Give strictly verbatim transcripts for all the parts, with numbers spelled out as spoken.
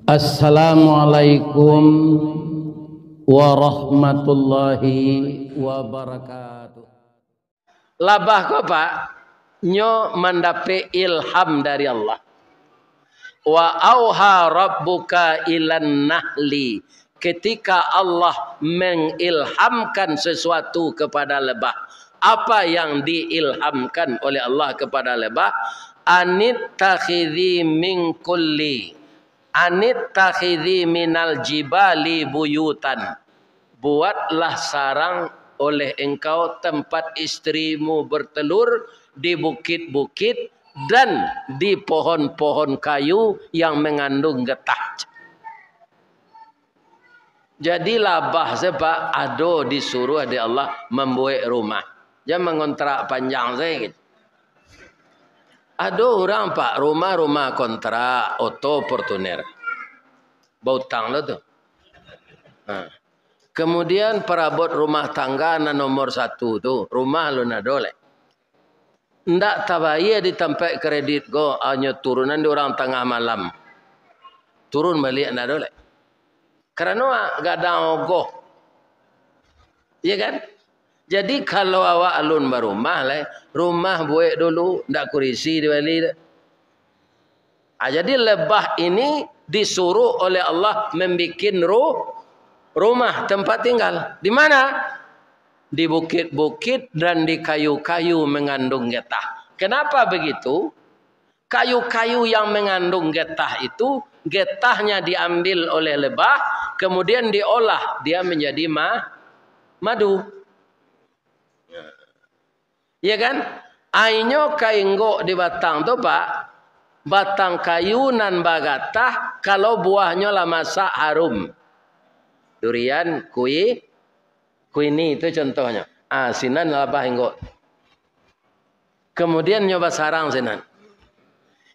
Assalamualaikum warahmatullahi wabarakatuh. Labah ko, Pak, nyo mandapek ilham dari Allah. Wa auha rabbuka ilan nahli. Ketika Allah mengilhamkan sesuatu kepada lebah. Apa yang diilhamkan oleh Allah kepada lebah? Anittakhidzi min kulli, anittakhidzi minal jibali buyutan. Buatlah sarang oleh engkau tempat istrimu bertelur di bukit-bukit dan di pohon-pohon kayu yang mengandung getah. Jadi labah se, Pak, ado disuruh dek Allah mambuek rumah. Jan mangontrak panjang se gitu. Ado urang, Pak, rumah-rumah kontrak, oto Fortuner. Bautang lo tu. Nah. Kemudian parabot rumah tangga nan nomor satu tu, rumah alun ado lai. Ndak tabayia di tampek kredit ko, hanyo turunan di urang tangah malam. Turun baliak ndak ado lai. Karano gadang ogoh. Iya kan? Jadi kalau awak alun barumah lai, rumah buek dulu, ndak kurisi dibali doh. Ah, jadi lebah ini disuruh oleh Allah membikin ru-, rumah, tempat tinggal. Di mana? Di bukit-bukit dan di kayu-kayu mengandung getah. Kenapa begitu? Kayu-kayu yang mengandung getah itu, getahnya diambil oleh lebah, kemudian diolah, dia menjadi ma-, madu. Iya kan? Ainyo kainggok di batang tu, Pak, batang kayu nan bagatah, kalau buahnyo lah masak, harum. Durian, kui-, kuini tu contohnyo. Ah, sinan labah inggok. Kemudian nyo basarang sinan.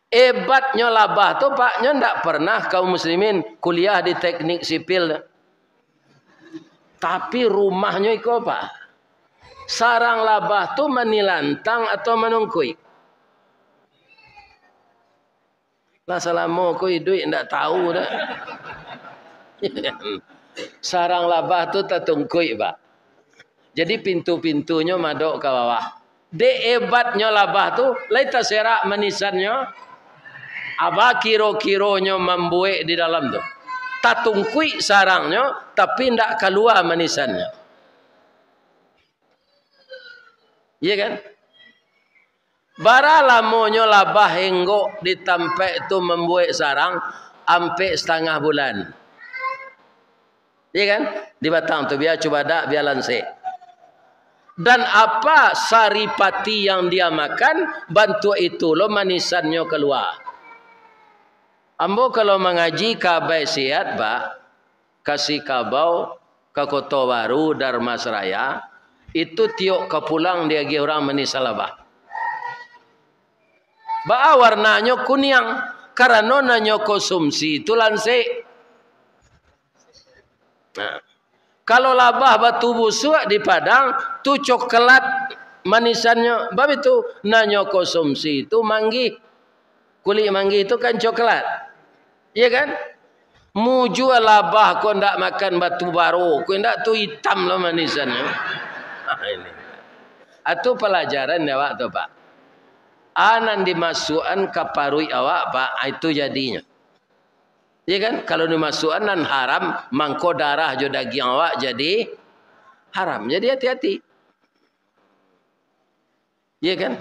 Ebatnyo labah tu, Pak, nyo ndak pernah kaum muslimin kuliah di teknik sipil. Tapi rumahnyo iko, Pak. Sarang labah tu manilantang atau manungkuik? Lah salamo ko iduik ndak tahu dah. Sarang labah tu tatungkuik, Pak. Jadi pintu-pintunyo madok ka bawah. Dek ebatnyo labah tu, lai taserak manisannyo. Aba kiro-kironyo mambuek di dalam tu. Tatungkuik sarangnyo, tapi ndak kalua manisannyo. Iya kan? Bara lamonyo labah enggok di tampek tu mambuek sarang? Ampek satangah bulan. Iya kan? Di batang tu, bia cubadak, bia lansek. Dan apa saripati yang dia makan, bantuak itu lo manisannyo kalua. Ambo kalau mangaji ka Abai Siat, Pak, ka Sikabau, ka Koto Baru, Dharmasraya, itu tiok ka pulang diagiah urang manisan labah. Baa warnanyo kuniang, karano nan nyo konsumsi tu lansek. Nah, kalau labah batu busuak di Padang, tu coklat manisannyo. Bab itu, nan nyo konsumsi tu manggih. Kulik manggih tu kan coklat. Iya kan? Mujua labah ko ndak makan batu baro, ko ndak tu itam lah manisannyo. Ini. Atu palajaran dek awak tu, Pak. A nan dimasuakan ka paruik awak, Pak, a itu jadinyo. Iya kan? Kalau dimasuakan nan haram, mangko darah jo dagiang awak jadi haram. Jadi hati-hati. Iya kan?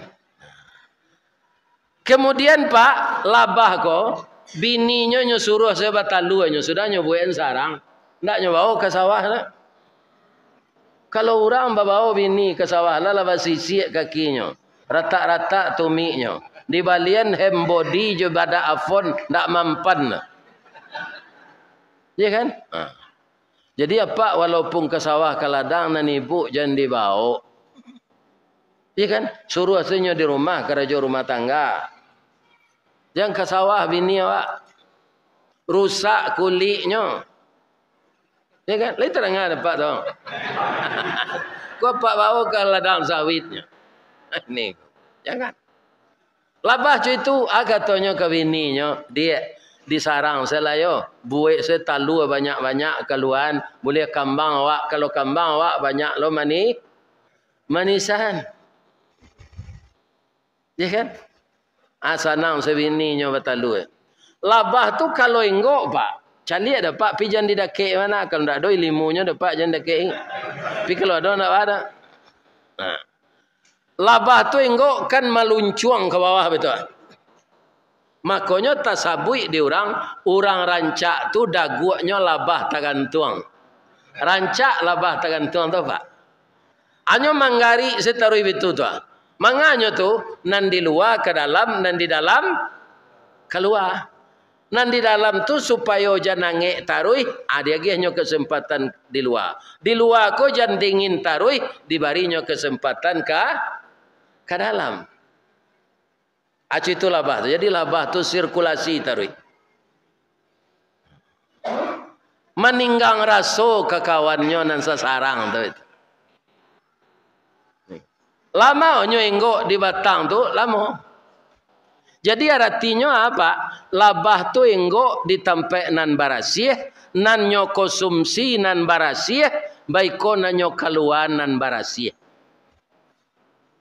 Kemudian, Pak, labah ko, bininyo nyo suruah sajo batalua nyo, sudah nyo buekan sarang, ndak nyo bawo ka sawah doh. Kalau urang babawo bini ka sawah, lah, lah basisiak kakinyo, ratak-ratak tumiknyo, dibalian hand body jo badak Avon, ndak mampan doh. Iya kan? Ha. Jadi, apak walaupun ka sawah, ka ladang, nan ibo jan dibawo. Iya kan? Suruah sajo di rumah, karajo rumah tangga. Jan ka sawah bini awak. Rusak kuliknyo. Iya kan? Lai tadanga dek apak tu. Ko apak bawo ka ladang sawitnyo. Ini. Jangan. Labah co itu, ah, katonyo ka bininyo, "Diak, di sarang se lah yo. Buek se talua banyak-banyak kaluan, buliah kambang awak. Kalau kambang awak banyak lo mani-, manisan. Ya kan? Ah, sanang se bininyo batalua. Labah tu kalau enggok, Pak, caliak dek Apak, pi jan di dakek mah. Kalau ndak ado ilimunyo dek Apak, jan dakek. Tapi kalau ado, ndak ado. Nah. Labah tu enggok kan maluncuang ka bawah, batua? Makonyo tasabuik di urang, urang rancak tu daguaknyo labah tagantuang. Rancak labah tagantuang tu, Pak. Anyo manggarik se taruih bitu tu, ah. Manganyo tu, nan di lua ka dalam, nan di dalam kalua. Nan di dalam tu supayo jan angek taruih, ah, diagiahnyo kesempatan di lua. Di lua ko jan dingin taruih, dibarinyo kesempatan ka, ka dalam. Acu itu labah tu. Jadi labah tu sirkulasi taruih. Maninggang raso ka kawannyo nan sasarang tu. Lamonyo enggok di batang tu, lamo. Jadi aratinyo apa? Labah tu enggok di tampek nan barasiah, nan nyo konsumsi nan barasiah, baiko nan nyo kalua nan barasiah.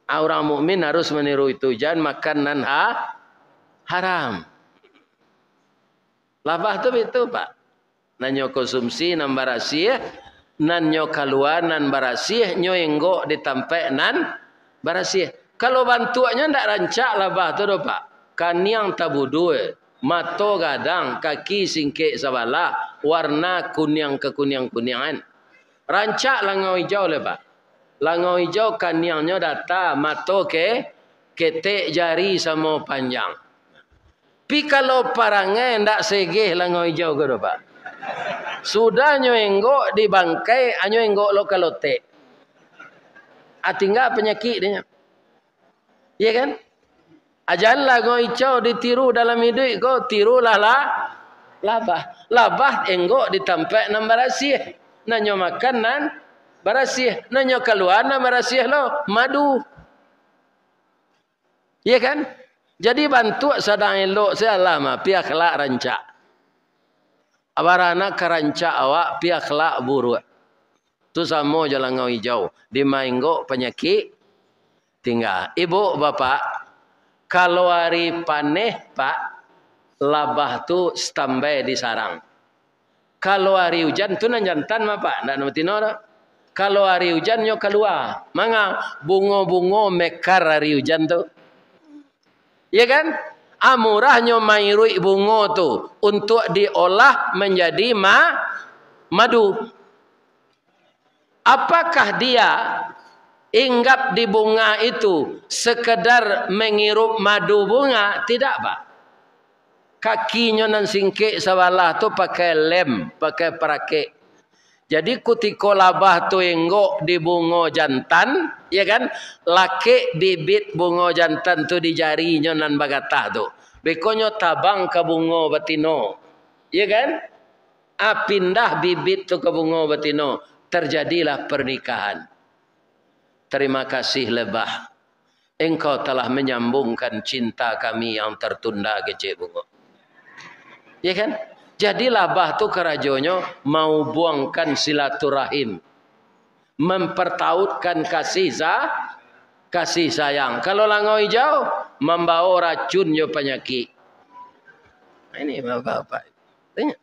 Ah, urang mukmin harus maniru itu, jan makan nan ha-, haram. Labah tu bitu, Pak. Nan nyo konsumsi nan barasiah, nan nyo kalua nan barasiah, nyo enggok di tampek nan barasiah. Kalau bantuaknyo ndak rancak labah tu doh, Pak. Kaniang tabudua, mato gadang, kaki singkek sabalah, warna kuniang kakuniang-kuniangan. Rancak langau ijau lai, Pak. Langau ijau kaniangnyo data, mato ke-, ketek, jari samo panjang. Pi kalau parangai ndak segeh langau ijau ko doh, Pak. Sudah nyo enggok di bangkai, anyo enggok lo ka lotek. Ah, tingga panyakik dinyo. Iya kan? Ajalah langau ijau ditiru dalam iduik ko, tirulah la-, labah. Labah enggok di tampek nan barasiah. Nan nyo makan nan barasiah. Nan nyo kalua nan barasiah lo, madu. Iya kan? Jadi bantuak sadang elok se alah mah, pi akhlak rancak. Baranak ka rancak awak, pi akhlak buruak. Tu samo jo langau ijau, di ma enggok panyakik tingga. Ibuk, bapak, kalau ari paneh, Pak, labah tu standby di sarang. Kalau ari ujan tu nan jantan mah, Pak, ndak nan batino doh. Kalau ari ujan nyo kalua, manga bungo-bungo mekar ari ujan tu. Iya kan? Ah, murahnyo mairuik bungo tu untuak diolah manjadi ma-, madu. Apakah dia inggap di bunga itu sekedar mangirup madu bunga? Tidak, Pak. Kakinyo nan singkek sabalah tu pakai lem, pakai parakek. Jadi, kutiko labah tu enggok di bungo jantan, ya kan, lakek bibit bungo jantan tu di jarinyo nan bagatah tu. Bekonyo tabang ka bungo batino, ya kan? Ah, pindah bibit tu ka bungo batino, terjadilah pernikahan. Terima kasih, lebah. Engkau telah menyambungkan cinta kami yang tertunda, kecek bungo. Ya kan? Jadi, labah tu karajonyo maubuangkan silaturahim, mempertautkan kasih sa-, kasih sayang. Kalau langau ijau, mambawa racun jo panyakik. Ini bapak-bapak. Tengok.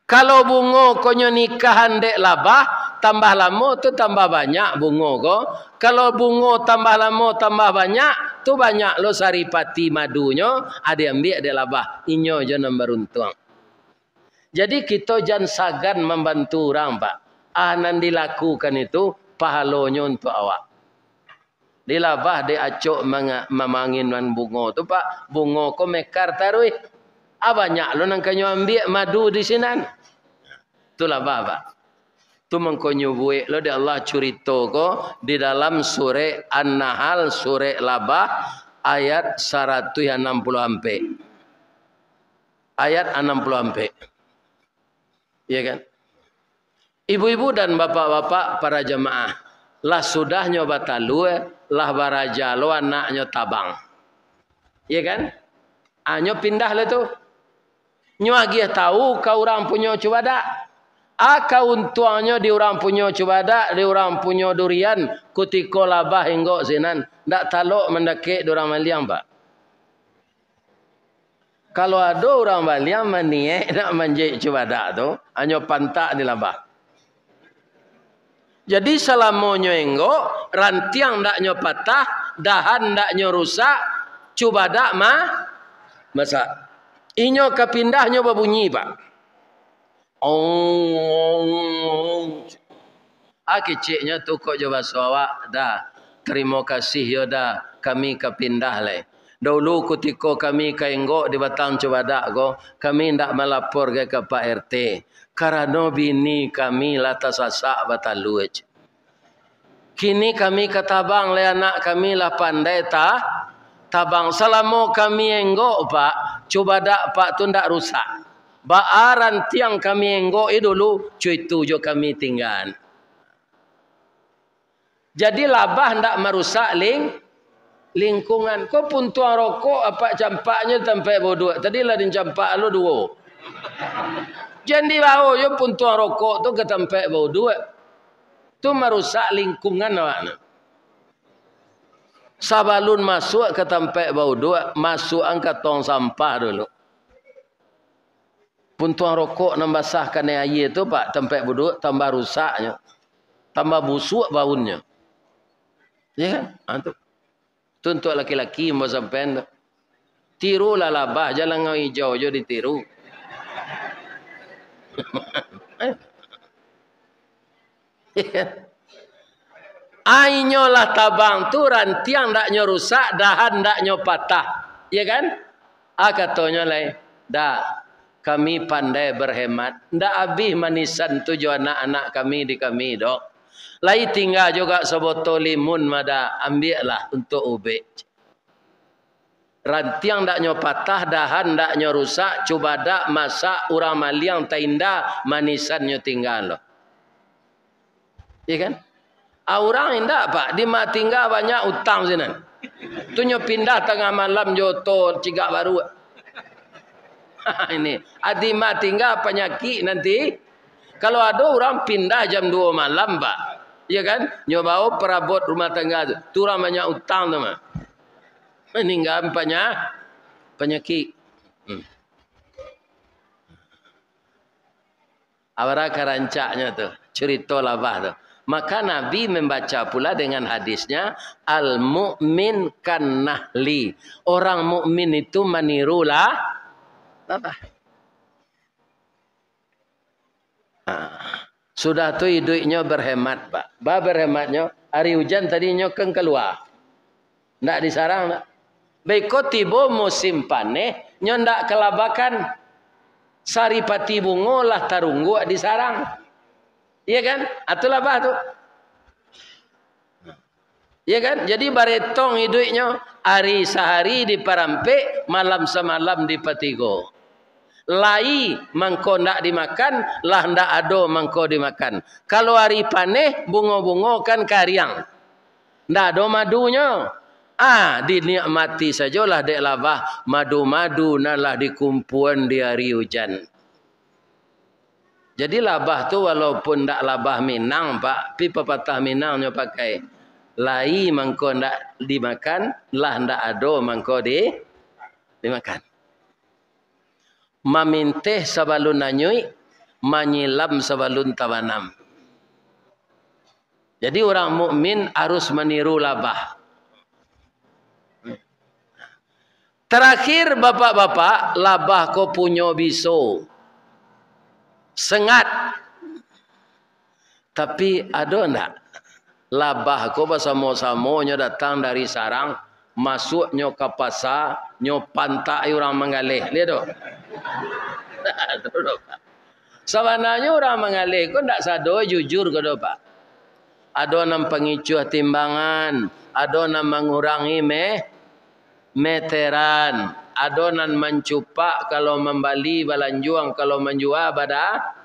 Kalau bungo ko nyo nikahan dek labah, tambah lamo tu tambah banyak bungo ko. Kalau bungo tambah lamo tambah banyak, tu banyak lo saripati madunyo, ah, diambiak dek labah. Inyo jo nan baruntuang. Jadi, kito jan sagan mambantu urang, Pak. Ah, nan dilakukan itu pahalonyo untuak awak. Di labah dek acok manga-, mamanginan bungo tu, Pak, bungo ko mekar taruih. Ah, banyak lo nan ka nyo ambiak madu di sinan. Tu labah, Pak. Tu mangko nyo buek lo dek Allah curito ko di dalam surek An-Nahl, surek labah, ayat saratuih anam puluah ampek. Ayat anam puluah ampek. Ya kan? Ibu-ibu dan bapak-bapak para jamaah, lah sudahnyo batalua, lah baraja lo anaknyo tabang. Iya kan? Ah, nyo pindah lah tu. Nyo agiah tahu ka urang punyo cubadak. Ah, kauntuangnyo di urang punyo cubadak, di urang punyo durian, kutiko labah inggok sinan, ndak talok mandakek di urang maliang, Pak. Kalau ado urang baliang maniek nak manjahik cubadak tu, hanyo pantak di labah. Jadi, salamonyo enggok, rantiang ndak nyo patah, dahan ndak nyo rusak, cubadak ma-, masak. Inyo ka pindah nyo babunyi, Pak. Ong. Ah, keceknyo tu kok jo baso awak, dah. Tarimo kasih yo dah, kami ka pindah lai. Daulu kutiko kami ka enggok di batang cubadak ko, kami ndak malapor ka Pak R T, karano bini kami lah tasasak batalua. Kini kami ka tabang lai, anak kami lah pandai ta-, tabang. Salamo kami enggok, Pak, cubadak Pak tu ndak rusak. Baa rantiang kami enggok i dulu, co itu jo kami tinggaan. Jadi labah ndak marusak ling-, lingkungan. Ko puntuang rokok apak campaknyo tampek bauduak. Tadi lah dincampak lo duo. Jan dibawo jo puntuang rokok tu ka tampek bauduak. Tu marusak lingkungan awak tu. Sabalun masuak ka tampek bauduak, masuakan ka tong sampah dulu. Puntuang rokok nan basah kanai aia tu, Pak, tampek bauduak tambah rusaknyo. Tambah busuak baunnyo. Ya kan? Ha, tu. Tu untuak laki-laki, mun sampean tu. Tirulah labah, jan langau ijau jo ditiru. Ainyo lah tabang tu, rantiang ndak nyo rusak, dahan ndak nyo patah. Iya kan? Ah, katonyo lai, "Dak, kami pandai berhemat. Ndak abih manisan tu jo anak-anak kami di kami, dok. Lai tingga juga sabotol limun mada, ambiaklah untuk ubek." Rantiang ndak nyo patah, dahan ndak nyo rusak, cubadak masak, urang maliang tainda, manisan nyo tingga lo. Iya kan? Ah, urang indak, Pak, di ma tingga banyak utang sinan. Tu nyo pindah tangah malam jo oto cigak baru. Ini, ah, di ma tingga panyakik nanti. Kalau ado urang pindah jam duo malam, Pak, iya kan? Nyo bawo parabot rumah tangga tu. Tu urang banyak utang tu mah. Maningga panya-, panyakik. Hmm. Abara ka rancaknyo tu, curito labah tu. Maka Nabi membaca pula dengan hadisnya, "Al-mu'min kan nahli." Orang mukmin itu maniru lah, labah. Ha. Sudah tu iduiknyo berhemat, Pak. Ba berhematnyo, ari ujan tadi nyo kan kalua. Ndak disarang, ndak. Beko tibo musim paneh, nyo ndak kalabakan. Saripati bungo lah tarungguak disarang. Iya kan? Atulah bah tu. Iya kan? Jadi baretong iduiknyo, ari sahari diparampek, malam samalam dipatigo. Lai mangko ndak dimakan, lah ndak ado mangko dimakan. Kalau ari paneh, bungo-bungo kan kariang. Ndak ado madunyo. Ah, dinikmati sajolah dek labah, madu-madu nan lah dikumpuan di ari ujan. Jadi labah tu walaupun ndak labah Minang, Pak, tapi papatah Minang nyo pakai. Lai mangko ndak dimakan, lah ndak ado mangko di, dimakan. Maminteh sabalun anyuik, manyilam sabalun tabanam. Jadi, urang mukmin harus maniru labah. Tarakhir, bapak-bapak, labah ko punyo biso. Sengat. Tapi, ado ndak? Labah ko basamo-samonyo datang dari sarang, masuaknyo ka pasa, nyo pantak urang manggaleh. Liek tu. Sabananyo urang manggaleh ko ndak sado jujur ko do, Pak. Ado nan pangicuah timbangan, ado nan mangurangi me-, meteran, ado nan mancupak kalau mambali balanjuang, kalau manjua bada-,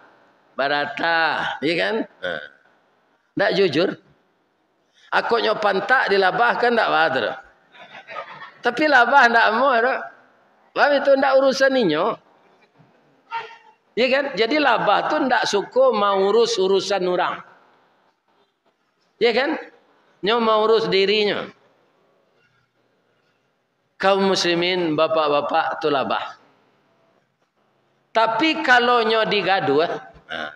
badata, iya kan? Ha. Ndak jujur. Akoknyo pantak dilabahkan ndak batur. Tapi labah ndak amuah tu. Paham itu? Ndak urusan inyo. Ya kan? Jadi labah tu ndak suko maurus urusan urang. Ya kan? Nyo maurus dirinyo. Kaum muslimin, bapak-bapak tu labah. Tapi kalau nyo digaduah, ha,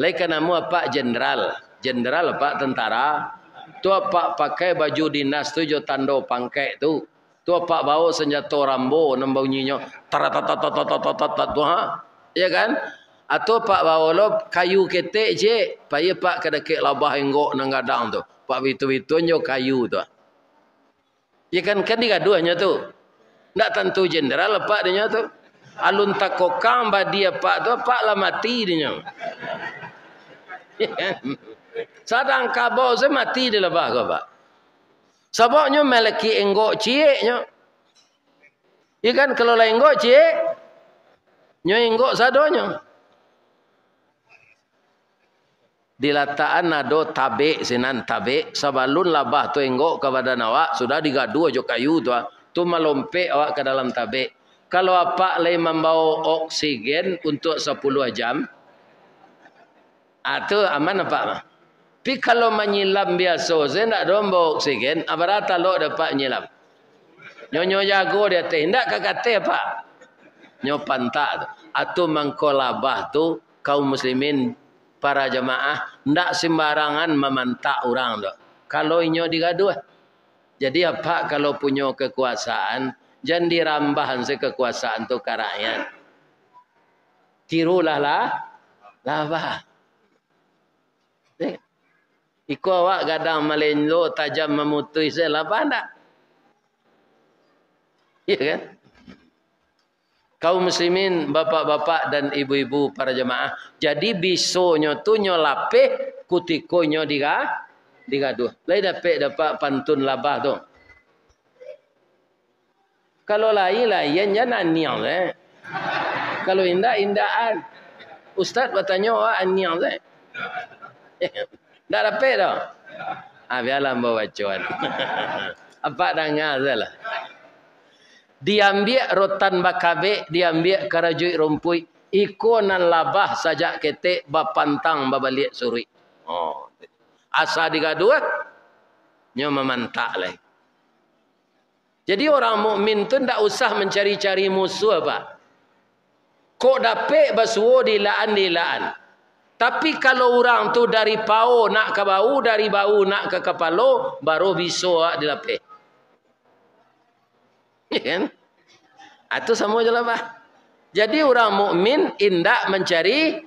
lai ka namo apak jenderal, jenderal apak tentara, tu apak pakai baju dinas tu jo tando pangkek tu, tu apak bao sanjato Rambo nan bunyinyo taratatatatatat tu, ha, ya kan? Atau apak bao lo kayu ketek je, pai apak ka dakek labah enggok nan gadang tu, apak bitu-bituan jo kayu tu. Ya kan, kan digaduahnyo tu. Ndak tantu jenderal apak dinyo tu. Alun takokang badi apak tu, apak lah mati dinyo. Ya kan? Sadang kabau se mati di labah ko, Pak. Sababnyo malaki enggok cieknyo. Ya kan, kalau lah enggok ciek, nyo enggok sadonyo. Dilatakan ado tabek sinan, tabek, sabalun labah tu enggok ka badan awak, sudah digaduah jo kayu tu, ah, tu malompek awak ka dalam tabek. Kalau apak lai mambawo oksigen untuak sapuluah jam, ah, tu aman apak mah. Tapi kalau manyilam biaso se ndak ado mambawo oksigen, ah, bara talok dek apak manyilam. Nyo, nyo jago di ateh, indak ka kateh, Pak. Nyo pantak tu. Atu mangko labah tu, kaum muslimin, para jamaah, ndak sembarangan mamantak urang tu. Kalau inyo digaduah. Jadi, apak kalau punyo kekuasaan, jan dirambahan se kekuasaan tu ka rakyat. Tirulah lah, labah. Eh, iko awak gadang malendo, tajam mamutuih, se labah ndak? Iya kan? Kaum muslimin, bapak-bapak dan ibu-ibu para jamaah, jadi bisonyo tu nyo lapeh kutiko nyo diga-, digaduah. Lai dapek dek apak pantun labah tu? Kalau lai, laian jan aniang se. Kalau indak, indakan. Ustaz batanyo, awak aniang se. Ndak dapek doh. Ah, bialah ambo bacoan. Apak danga sajolah. Diambiak rotan bakabek, diambiak karajuik rumpuik. Iko nan labah sajak ketek bapantang babaliak suruik. Oh. Asa digaduah, nyo mamantak lai. Jadi, orang mukmin tu ndak usah mancari-cari musuh, Pak. Kok dapek basuo diilaan-diilaan. Tapi, kalau urang tu dari pao nak ka bahu, dari bahu nak ka kapalo, baru biso awak dilapeh. Iya kan? Atu samo jo labah. Jadi, urang mukmin indak mancari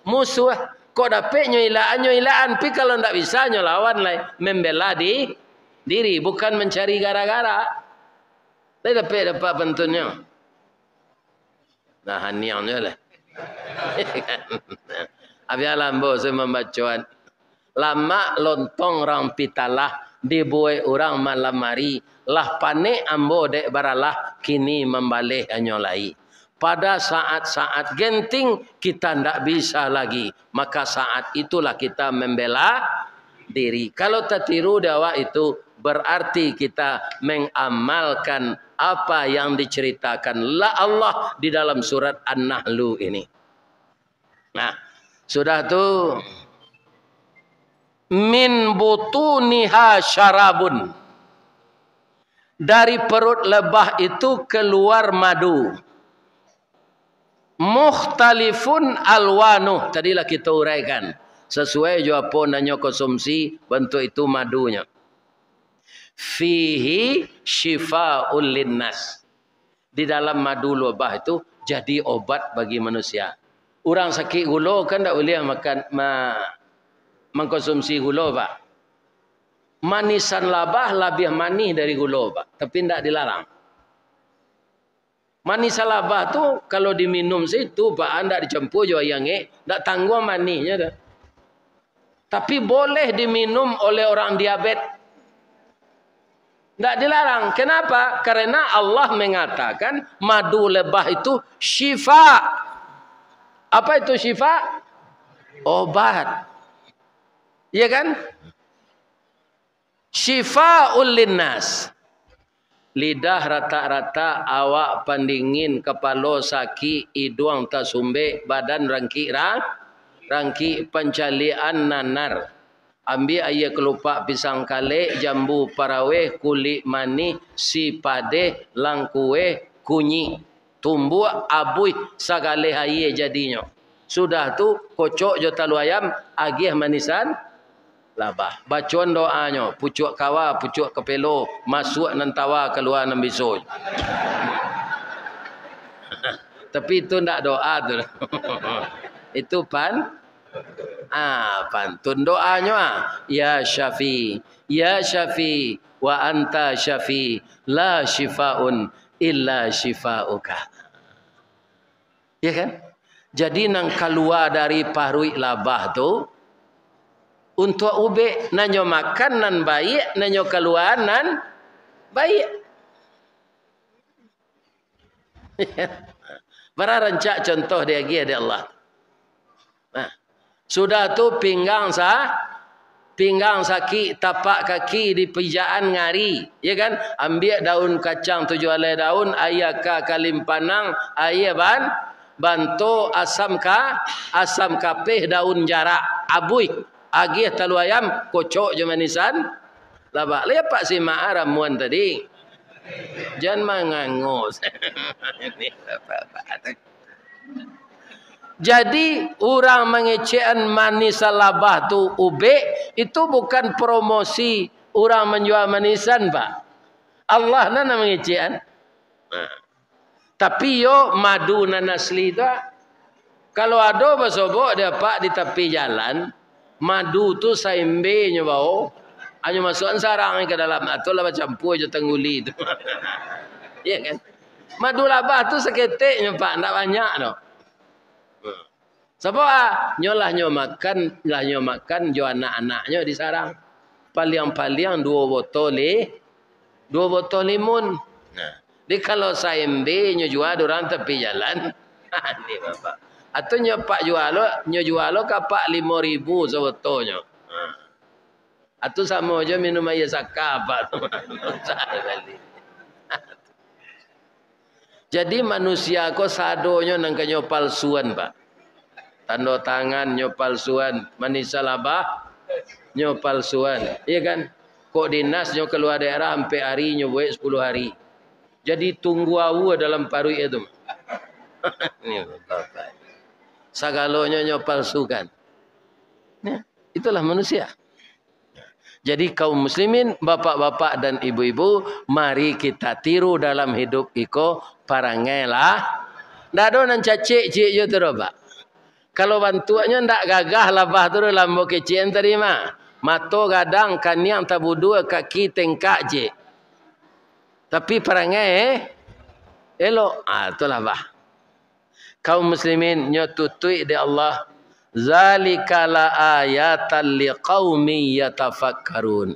musuh. Kok dapek nyo ilaan, nyo ilaan, tapi kalau ndak bisa, nyo lawan lai. Membela di-, diri, bukan mancari gara-gara. Lai dapek dek apak pantunnyo? Nah, aniang jo lah. Abialah ambo se mambacoan. Lamak lontong rang pitalah, dibuek urang malam ari, lah panek ambo dek baralah, kini mambaleh hanyo lai. Pada saat-saat genting, kita ndak bisa lagi, maka saat itulah kita membela diri. Kalau tatiru di awak itu, berarti kita mengamalkan apa yang diceritakan la-, Allah di dalam surat An-Nahlu ini. Nah, sudah tu, "Min butuniha syarabun." Dari perut lebah itu keluar madu. "Mukhtalifun alwanuh." Tadi lah kita uraikan. Sesuai jo apo nan nyo konsumsi, bantuak itu madunyo. "Fihi syifaul linnas." Di dalam madu lebah itu jadi obat bagi manusia. Urang sakik gulo kan ndak buliah makan, ma-, mangkonsumsi gulo, Pak. Manisan lebah labiah manih dari gulo, Pak. Tapi ndak dilarang. Manisan lebah tu kalau diminum se tu, Pak, ndak dicampur jo aia angek, ndak tangguang manihnyo tu. Tapi boleh diminum oleh orang diabet. Ndak dilarang. Kenapa? Karena Allah mengatakan madu lebah itu syifa. Apa itu syifa? Obat. Iya kan? Syifaul linnas. Lidah ratak-ratak, awak pandingin, kapalo sakik, iduang tasumbek, badan rangkik ra-, rangkik, pancaliakan nanar. Ambiak aia kalupak pisang kalek, jambu paraweh, kulik manih, sipadeh, langkueh, kunyik. Tumbuak, abuih, sagaleh aia jadinyo. Sudah tu, kocok jo talua ayam, agiah manisan labah. Bacoan doanyo, pucuak kawa, pucuak kapelo, masuak nan tawa, kalua nan biso. Tapi itu ndak doa tu. Itu pan-, ah, pantun doanyo, ah. Ya Syafi, ya Syafi, wa anta Syafi, la syifaun illa syifauka. Ya kan? Jadi nan kalua dari paruik labah tu, untuak ubek, nan nyo makan nan baiak, nan nyo kalua nan baiak. Bara rancak contoh diagiah dek Allah. Nah, sudah tu pinggang sa-, pinggang sakik, tapak kaki dipijakan ngari, ya kan? Ambiak daun kacang tujuah alai daun, aia ka kalimpanang, aia ban-, banto, asam ka-, asam kapeh, daun jarak, abuih, agiah talua ayam, kocok jo manisan labah. Lai apak simak ah ramuan tadi. Jan mangango. Ini bapak-bapak tu. Jadi, urang mangecekan manisan labah tu ubek, itu bukan promosi urang manjua manisan, Pak. Allah nan mangecekan. Nah. Tapi yo madu nan asli tu, ah. Kalau ado basobok di apak di tapi jalan, madu tu saembe nyo bao, anyo masuakan sarang ka dalam, ah, tu lah bacampua jo tangguli tu. Ya kan? Madu labah tu saketek nyo, Pak, ndak banyak doh. Sabab, ah, nyo lah nyo makan, lah nyo makan jo anak-anaknyo di sarang. Paliang-paliang duo botol li-, duo botol limun. Nah, jadi kalau saembe nyo jua di urang tapi jalan. Ni, Bapak. Atau nyo pak jua lo, nyo jua lo ka apak limo ribu sabotonyo. Nah. Atau samo jo minum aia saka, Pak. Jadi, manusia ko sadonyo nan ka nyo palsuan, Pak. Tando tangan nyo palsuan, manisan labah nyo palsuan, iya kan? Kok dinas nyo kalua daerah ampek ari, nyo buek sapuluah ari. Jadi, tunggu aua dalam paruik itu. Ni, Bapak. Sagalonyo nyo palsukan. Ya, itulah manusia. Jadi, kaum muslimin, bapak-bapak dan ibu-ibu, mari kita tiru dalam hidup iko parangai lah. Ndak ado nan cacek ciek jo tu doh, Pak. Kalau bantuaknyo ndak gagah labah tu doh, lambo kecek tadi mah. Mato gadang, kaniang tabudua, kaki tengkak ciek. Tapi parangai, eh, elok. Ah, tu labah. Kaum muslimin, nyo tutuik dek Allah, "Zalika la ayatan liqaumin yatafakkarun."